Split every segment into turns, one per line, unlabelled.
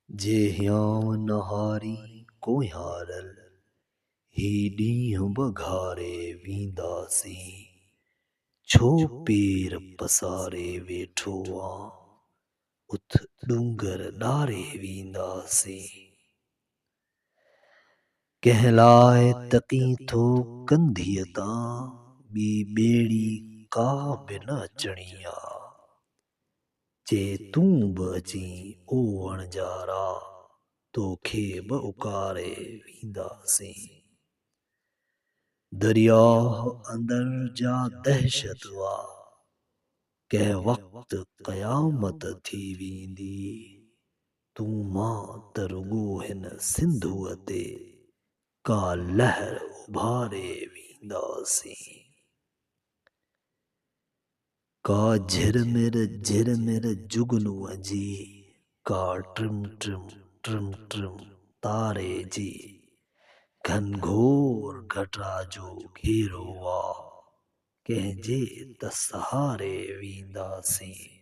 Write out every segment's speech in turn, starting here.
جي هيانء نه هارين ڪوهيارل، هي ڏينهن به گهاري وينداسين. ڇو پير پساري ويٺو آن، اٿ ڏونگر ڏاري وينداسين. ڪنهن لاء تڪين ٿو ڪنڌيء تان، ٻي ٻيڙي ڪا به نه اچڻي آ. جي تون به اچين او وڻجارا، توکي به اڪاري وينداسين. درياهه اندر جا دهشت آ، ڪنهن وقت قيامت ٿي ويندي. تون مان ته رڳو هن سنڌوء تي ڪا لهر اڀاري وينداسين. ڪا جهرمر جهرمر جگنوء جي، ڪا ٽرم ٽرم ٽرم ٽرم تاري جي، گهنگهور گهٽا جو گهيرو آ، ڪنهن جي ته سهاري وينداسين.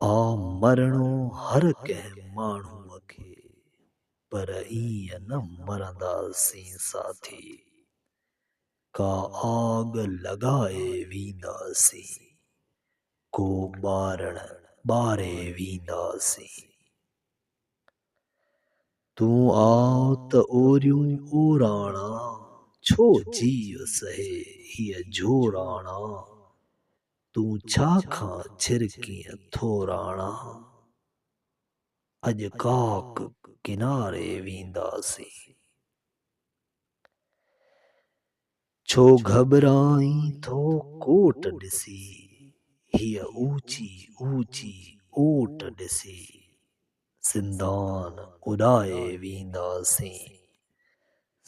آ مرڻو هر ڪنهن ماڻهوء کي، پر ائين نه مرنداسين ساٿي. ڪا آڳ لڳائي وينداسين، ڪو ٻارڻ ٻاري وينداسين. تون آء ته اوريون اوراڻا، ڇو جيء سهي هيء جهوراڻا. تون ڇا کان ڇرڪين ٿو راڻا، اڄ ڪاڪ ڪناري وينداسين. ڇو گهٻرائين ٿو ڪوٽ ڏسي، هيء اوچي اوچي اوٽ ڏسي، زندان اڏائي وينداسين،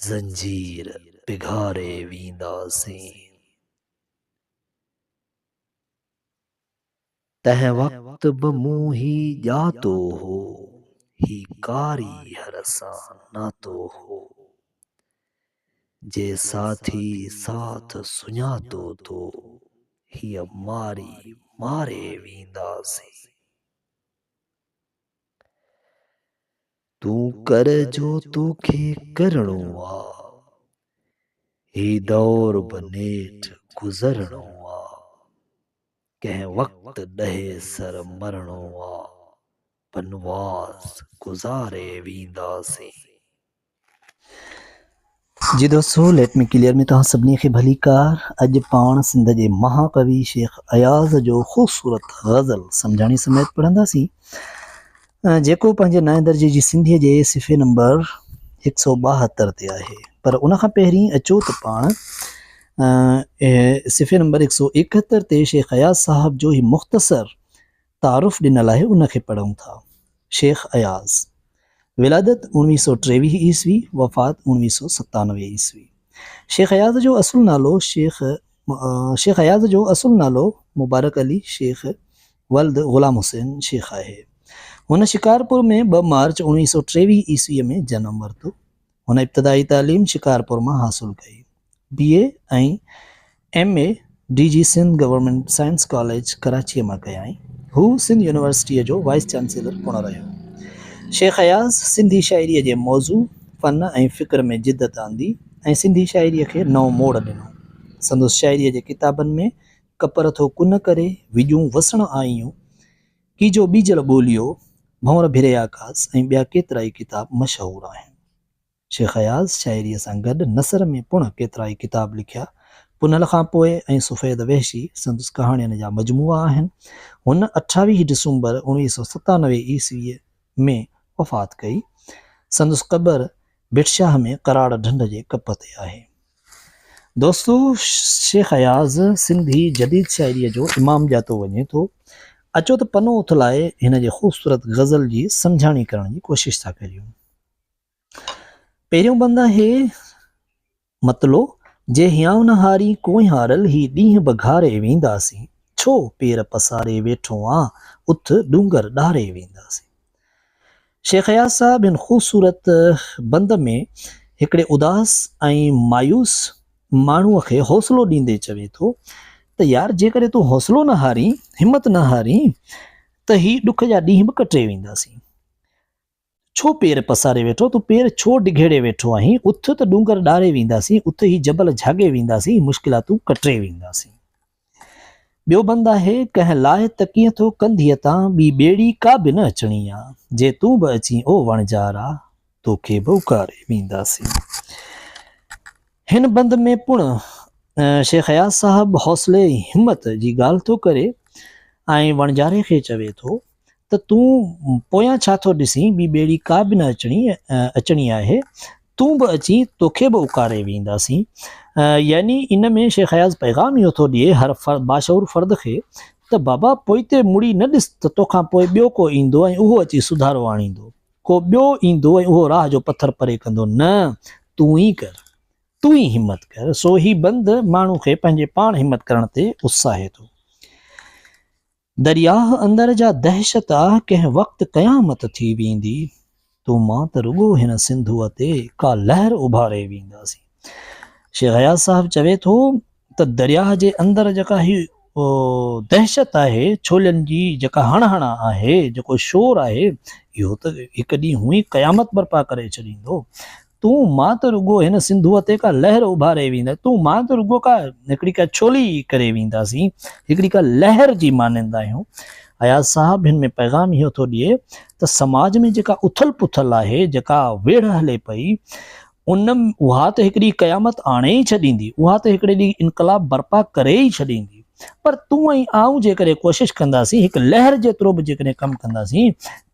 زنجير پگهاري وينداسين. تنهن وقت به مون هي ڄاتو هو، هي ڪاري هر سان ناتو هو. جي ساٿي ساٿ سڃاتو تو، هيء ماري ماري وينداسين. تون ڪر جو توکي ڪرڻو آ، هي دور به نيٺ گذرڻو آ. ڪنهن وقت ڏهيسر مرڻو آ، بنواس گذاري وينداسين.
جي دوستو ليٽ مي ڪليئر ۾ توهان سڀني کي ڀليڪار اڄ پاڻ سنڌ جي مها ڪوي شيخ اياز جو خوبصورت غزل سمجهاڻي سميت پڙهنداسين جيڪو پنهنجي نائين درجي جي سنڌيء جي صفحي نمبر هڪ سؤ ٻاهتر تي آهي پر ان کان پهرين اچو ته پاڻ صفحي نمبر هڪ سؤ ايڪهتر تي شيخ اياز صاحب جو هي مختصر تعارف ڏنل آهي ان کي پڙهون ٿا. شيخ اياز، ولادت اوڻويهه سؤ ٽيويهه عيسوي، وفات اوڻويهه سؤ ستانوي عيسوي. شيخ اياز جو اصل نالو شيخ شيخ اياز جو اصل نالو مبارڪ علي شيخ ولد غلام حسين شيخ آهي. هن شڪارپور ۾ ٻه مارچ اوڻويهه سؤ ٽيويهه عيسويء ۾ جنم ورتو. هن ابتدائي تعليم شڪارپور مان حاصل ڪئي. B A ۽ M A D G Sindh government science college ڪراچيء مان ڪيائين. هو سنڌ يونيورسٽيء جو وائيس چانسيلر پڻ رهيو. شيخ اياز سنڌي شاعريء جي موضوع، فن ۽ فڪر ۾ جدت آندي ۽ سنڌي شاعريء کي نئون موڙ ڏنو. سندس شاعريء جي ڪتابن ۾ ڪپر ٿو ڪن ڪري، وڄون وسڻ آئيون، ڪيجو ٻيجل ٻوليو، ڀنور ڀري آڪاس ۽ ٻيا ڪيترائي ڪتاب مشهور آهن. شيخ اياز شاعريء سان گڏ نثر ۾ پڻ ڪيترائي ڪتاب لکيا. پنهل کان پوء ۽ سفيد وحشي سندس ڪهاڻين جا مجموعا آهن. هن اٺاويهه ڊسمبر اوڻويهه سؤ ستانوي عيسويء ۾ وفات ڪئي. سندس قبر ڀٽ شاهه ۾ ڪراڙ ڍنڍ جي ڪپ تي آهي. دوستو شيخ اياز سنڌي جديد شاعريء جو امام ڄاتو وڃي ٿو. اچو ته پنو اٿلائي هن جي خوبصورت غزل جي سمجهاڻي ڪرڻ جي ڪوشش ٿا ڪريون. پهريون بند آهي متلو، جي هيانء نه هارين ڪوهيارل هي ڏينهن به گهاري وينداسين، ڇو پير پساري ويٺو آن اٿ ڏونگر ڏاري وينداسين. شيخ اياز صاحب هن خوبصورت بند ۾ هڪڙي اداس ۽ مايوس ماڻهوء کي حوصلو ڏيندي چوي ٿو ته يار جيڪڏهن تون حوصلو نه هارين، همت نه هارين ته هي ڏک جا ڏينهن به ڪٽي وينداسين. ڇو پير پساري ويٺو، تون پير ڇو ڊگهيڙي ويٺو آهين، اٿ ته ڏونگر ڏاري وينداسين، اٿ هي جبل جهاڳي وينداسين، هي مشڪلاتون ڪٽي وينداسين. ٻيو بند آهي، ڪنهن لاء تڪين ٿو ڪنڌيء تان، ٻي ٻيڙي ڪا به نه اچڻي آ، جي تون به اچين او وڻجارا، توکي به اڪاري وينداسين. هن بند ۾ پڻ شيخ اياز صاحب حوصلي ۽ همت جي ڳالهه ٿو ڪري ۽ وڻجاري کي چوي ٿو ته تون پويان ڇا ٿو ڏسين، ٻي ٻيڙي ڪا به نه اچڻي اچڻي آهي، تون به اچين توکي به اڪاري وينداسين. يعني ان ۾ شيخ اياز پيغام اهو ٿو ڏئي هر باشعور فرد کي ته بابا پوئتي مڙي نه ڏس ته توکان پوء ٻيو ڪو ايندو ۽ اهو اچي سڌارو آڻيندو، ڪو ٻيو ايندو ۽ اهو راهه جو پٿر پري ڪندو، نه تون ئي ڪر، تون ئي همت ڪر. سو هي بند ماڻهو کي پنهنجي پاڻ همت ڪرڻ تي اتساهي ٿو. درياهه اندر جا دهشت آ، ڪنهن وقت قيامت ٿي ويندي. تون مان ته رڳو هن سنڌوء تي ڪا لهر اڀاري وينداسين. شيخ اياز صاحب چوي ٿو ته درياهه جي اندر جيڪا هي دهشت آهي، ڇولين جي جيڪا هڻ هڻان آهي، جيڪو شور آهي، اهو ته هڪ ڏينهن هونئن قيامت برپا ڪري ڇڏيندو. تون مان ته رڳو هن سنڌوء تي ڪا لهر اڀاري ويندا، تون مان ته رڳو ڪا هڪڙي ڪا ڇولي ڪري وينداسين، هڪڙي ڪا لهر جي مانند آهيون. اياز صاحب هن ۾ پيغام اهو ٿو ڏئي ته سماج ۾ جيڪا اٿل پٿل آهي، جيڪا ويڙهه هلي پئي، ان اها ته هڪ ڏينهن قيامت آڻي ئي ڇڏيندي، اها ته هڪڙي ڏينهن انقلاب برپا ڪري ئي ڇڏيندي. پر تون ۽ آئون جيڪڏهن ڪوشش ڪنداسين، هڪ لهر جيترو به جيڪڏهن ڪم ڪنداسين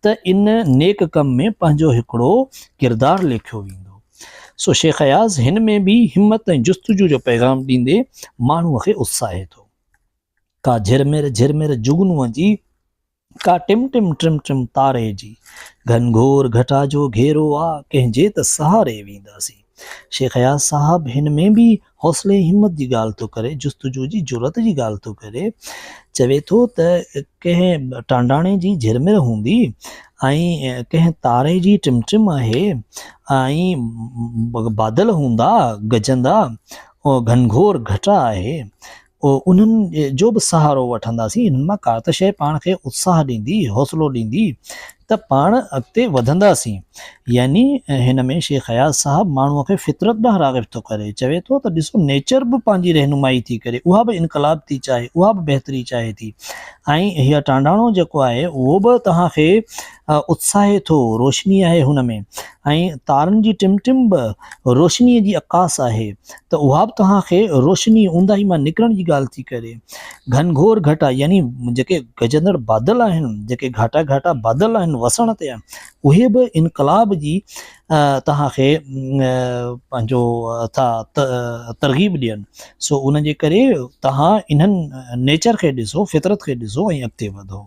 ته ان نيڪ ڪم ۾ پنهنجو هڪڙو ڪردار ليکيو ويندو. سو شيخ اياز هن ۾ به همت ۽ جستجو جو پيغام ڏيندي ماڻهوء کي اتساهي ٿو. ڪا جهرمر جهرمر جگنوء جي، ڪا ٽم ٽم ٽم ٽم تاري جي، گهنگهور گهٽا جو گهيرو آ، ڪنهن جي ته سهاري وينداسين. شيخ اياز صاحب هن ۾ به حوصلي ۽ همت جي ڳالهه ٿو ڪري، جستجو جي جرئت جي ڳالهه ٿو ڪري. چوي ٿو ته ڪنهن ٽانڊاڻي جي جهرمر هوندي ۽ ڪنهن تاري جي ٽمٽم آهي ۽ بادل هوندا گجندا، گهنگهور گهٽا آهي، انهن جو به سهارو وٺنداسين، انهن مان ڪا ته شيء پاڻ کي اتساهه ڏيندي، حوصلو ڏيندي ته پاڻ اڳتي وڌنداسين. يعني هن ۾ شيخ اياز صاحب ماڻهوء کي فطرت ڏانهن راغب ٿو ڪري، چوي ٿو ته ڏسو نيچر به پنهنجي رهنمائي ٿي ڪري، اها به انقلاب ٿي چاهي، اها به بهتري چاهي ٿي ۽ هيء ٽانڊاڻو جيڪو آهي اهو به توهان کي اتساهي ٿو، روشني آهي هن ۾ ۽ تارن جي ٽم ٽم به روشنيء جي عڪاس آهي ته اها به توهان کي روشني اونداهي مان نڪرڻ جي ڳالهه ٿي ڪري. گهنگهور گهٽا يعني جيڪي گجندڙ بادل آهن، جيڪي گهاٽا گهاٽا بادل آهن وسڻ تي اهي به انقلاب جي توهان کي پنهنجو ٿا ترغيب ڏين. سو ان جي ڪري توهان انهن نيچر کي ڏسو، فطرت کي ڏسو ۽ اڳتي وڌو.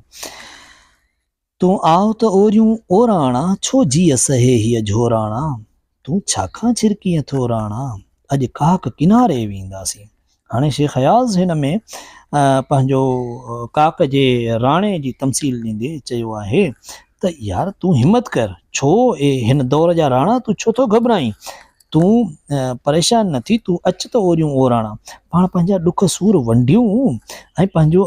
تون آء ته اوريون اوراڻا، ڇو جيء سهي هيء جهوراڻا، تون ڇا کان ڇرڪين ٿو راڻا، اڄ ڪاڪ ڪناري وينداسين. هاڻي شيخ اياز هن ۾ پنهنجو ڪاڪ جي راڻي جي تمثيل ڏيندي چيو آهي ته يار تون همت ڪر، ڇو اي هن دور جا راڻا تون ڇو ٿو گهٻرائين، تون پريشان نه ٿي، تون اچ ته اوريون اوراڻا، پاڻ پنهنجا ڏک سور ونڊيون ۽ پنهنجو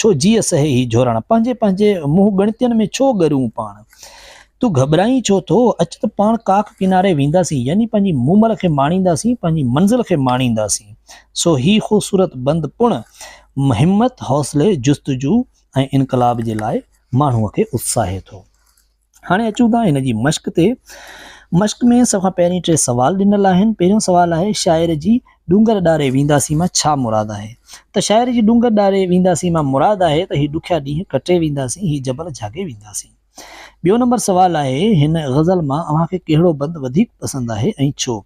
ڇو جيء سهي هي جهوراڻا، پنهنجي پنهنجي منهن ڳڻتين ۾ ڇو ڳرون پاڻ، تون گهٻرائين ڇو ٿو، اچ ته پاڻ ڪاڪ ڪناري وينداسين، يعني پنهنجي مومل کي ماڻينداسين، پنهنجي منزل کي ماڻينداسين. سو هي خوبصورت بند پڻ همت، حوصلي، جستجو ۽ انقلاب جي لاء ماڻهوء کي اتساهي ٿو. هاڻي اچون ٿا هن جي مشق تي. مشق ۾ سڀ کان پهرين ٽي سوال ڏنل آهن. پهريون سوال آهي شاعر جي ڏونگر ڏاري وينداسين مان ڇا مراد آهي؟ ته شاعر جي ڏونگر ڏاري وينداسين مان مراد آهي ته هي ڏکيا ڏينهن ڪٽي وينداسين، هي جبل جهاڳي وينداسين. ٻيو نمبر سوال آهي هن غزل مان اوهان کي ڪهڙو بند وڌيڪ پسند آهي ۽ ڇو؟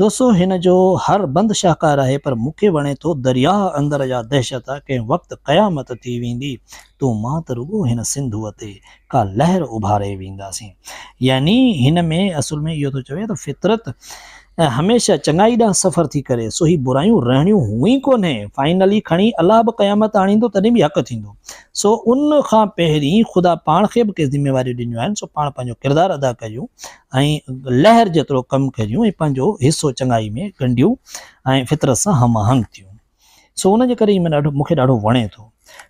دوستو هن جو هر بند شاهڪار آهي پر مون کي وڻي ٿو درياهه اندر جا دهشت ڪنهن وقت قيامت ٿي ويندي تون مان ته رڳو هن سنڌوء تي ڪا لهر اڀاري وينداسين. يعني هن ۾ اصل ۾ اهو ٿو چوي ته فطرت هميشه چڱائي ڏانهن سفر ٿي ڪري، سو هي برايون رهڻيون هون ئي ڪونهي، فائنلي کڻي الله به قيامت آڻيندو تڏهن به حق ٿيندو. سو ان کان پهرين خدا پاڻ کي به ڪي ذميواريون ڏنيون آهن، سو پاڻ پنهنجو ڪردار ادا ڪريون ۽ لهر جيترو ڪم ڪريون ۽ پنهنجو حصو چڱائي ۾ ڳنڍيون ۽ فطرت سان هم آهنگ ٿيون. سو ان جي ڪري هي ڏاڍو مون کي ڏاڍو وڻي ٿو.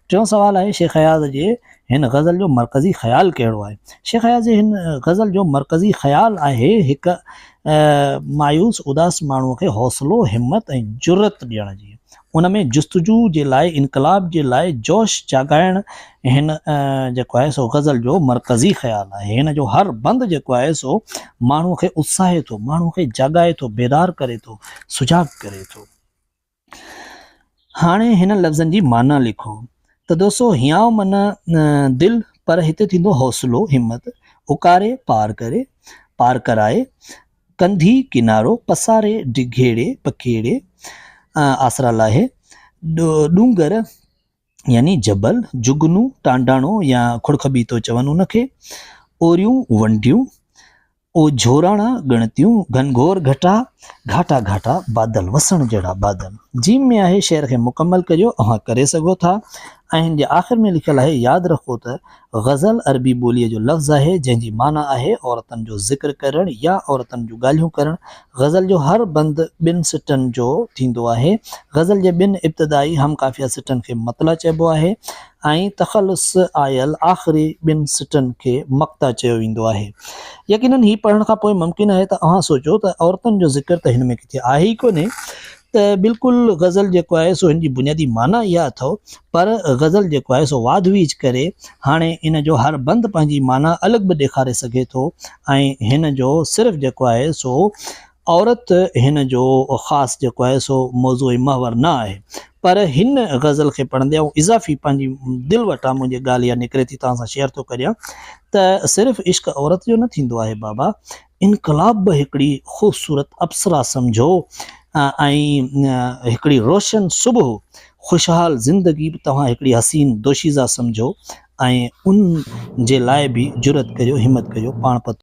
ٽيون سوال آهي شيخ اياز جي هن غزل جو مرڪزي خيال ڪهڙو آهي؟ شيخ اياز جي هن غزل جو مرڪزي خيال آهي هڪ مايوس اداس ماڻهوء کي حوصلو، همت ۽ جرئت ڏيڻ جي. ان ۾ جستجو جي لاء انقلاب جي لاء جوش جاڳائڻ هن جيڪو آهي سو غزل جو مرڪزي خيال آهي. هن جو هر بند جيڪو آهي سو ماڻهوء کي اتساهي ٿو، ماڻهوء کي جاڳائي ٿو، بيدار ڪري ٿو، سجاڳ ڪري ٿو. هاڻي هنن لفظن جي معنيٰ لکو ته دوستو هيانء معنيٰ دل پر هتي ٿيندو حوصلو، همت، اڪاري، پار ڪري، پار ڪرائي، ڪنڌي، ڪنارو، پساري، ڊگهيڙي، پکيڙي، آسرا لاهي، ڏونگر يعني جبل، جگنو، ٽانڊاڻو يا کڙکٻيتو چون ان کي، اوريون، ونڊيون، او جھوراڻا ڳڻتيون، گھنگھور گھٽا، گھاٽا گھاٽا بادل، وسڻ جهڙا بادل. جيم ۾ آهي شعر کي مڪمل ڪريو، اوهان ڪري سگھو ٿا ۽ هن جي آخر ۾ لکيل آهي ياد رکو ته غزل عربي ٻوليء جو لفظ آهي جنهن جي معنيٰ آهي عورتن جو ذڪر ڪرڻ يا عورتن جون ڳالهيون ڪرڻ. غزل جو هر بند ٻن سٽن جو ٿيندو آهي. غزل جي ٻن ابتدائي هم قافيه سٽن کي مطلع چئبو آهي. ۽ تخلص آيل آخري ٻن سٽن کي مقطع چيو ويندو آهي. يقيناً هي پڙهڻ کان پوء ممڪن آهي ته اوهان سوچو ته عورتن جو ذڪر ته هن ۾ ڪٿي آهي ئي ڪونهي ته بلڪل غزل جيڪو آهي سو هن جي بنيادي معنيٰ اها اٿئو پر غزل جيڪو آهي سو واڌ ويجهه ڪري هاڻي ان جو هر بند پنهنجي معنيٰ الڳ به ڏيکاري سگهي ٿو ۽ هن جو صرف جيڪو آهي سو عورت هن جو خاص جيڪو آهي سو موضوع ۽ محور نه آهي پر هن غزل کي پڙهندي آئون اضافي پنهنجي دل وٽان منهنجي ڳالهه اها نڪري ٿي توهان سان شيئر ٿو ڪريان ته صرف عشق عورت جو نه ٿيندو آهي بابا انقلاب به هڪڙي خوبصورت اپسرا سمجهو ۽ هڪڙي روشن صبح خوشحال زندگي به توهان هڪڙي حسين دوشيزه سمجهو ۽ ان جي لاء به جرئت ڪريو همت ڪريو پاڻ پتو.